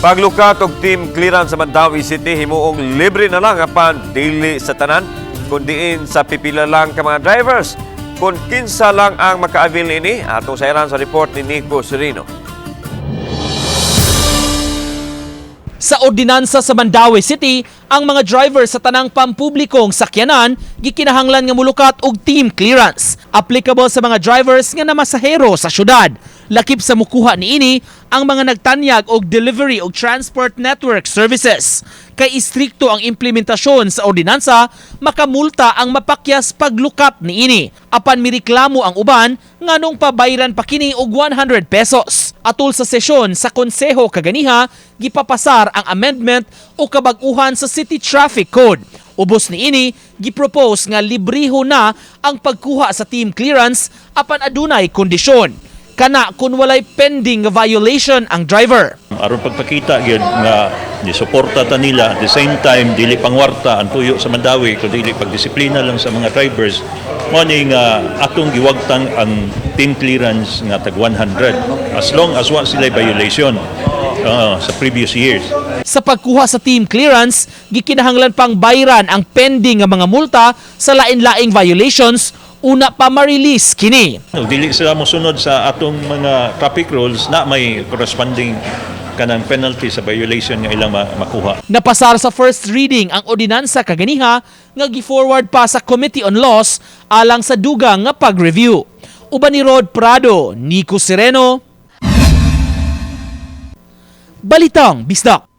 Paglukat og team clearance sa Mandaue City himuong libre na lang, apan dili sa tanan kundiin sa pipila lang ka mga drivers. Kung kinsa lang ang maka-avail ini, atong sayran sa report ni Nico Sereno. Sa ordinansa sa Mandaue City, ang mga driver sa tanang pampublikong sakyanan gikinahanglan nga mulukat og team clearance. Applicable sa mga drivers nga namasahero sa syudad. Lakip sa mukuha niini ang mga nagtanyag og delivery og transport network services. Kay istrikto ang implementasyon sa ordinansa, makamulta ang mapakyas paglukat niini. Apan mireklamo ang uban nganong pabayran pa kini og 100 pesos. Atol sa sesyon sa konseho kaganiha, gipapasar ang amendment o kabag-uhan sa City Traffic Code. Ubos niini, gipropose nga libriho na ang pagkuha sa team clearance apan adunay kondisyon. Kana kung walay pending nga violation ang driver. Aron pagpakita gyud nga gisuporta ta nila, at the same time dili pangwarta ang tuyo sa Mandaue kun dili pagdisiplina lang sa mga drivers, mao ni nga atong giwagtang ang team clearance nga tag 100 as long as wa sila violation sa previous years. Sa pagkuha sa team clearance, gikinahanglan pang bayran ang pending nga mga multa sa lain-laing violations una pa ma-release kini. No, dili sila mosunod sa atong mga traffic rules na may corresponding kanang penalty sa violation nga ilang makuha. Napasar sa first reading ang ordinansa kaganiha nga gi-forward pa sa Committee on Laws alang sa dugang nga pag-review. Uban ni Rod Prado, Nico Sereno, Balitang Bisdak.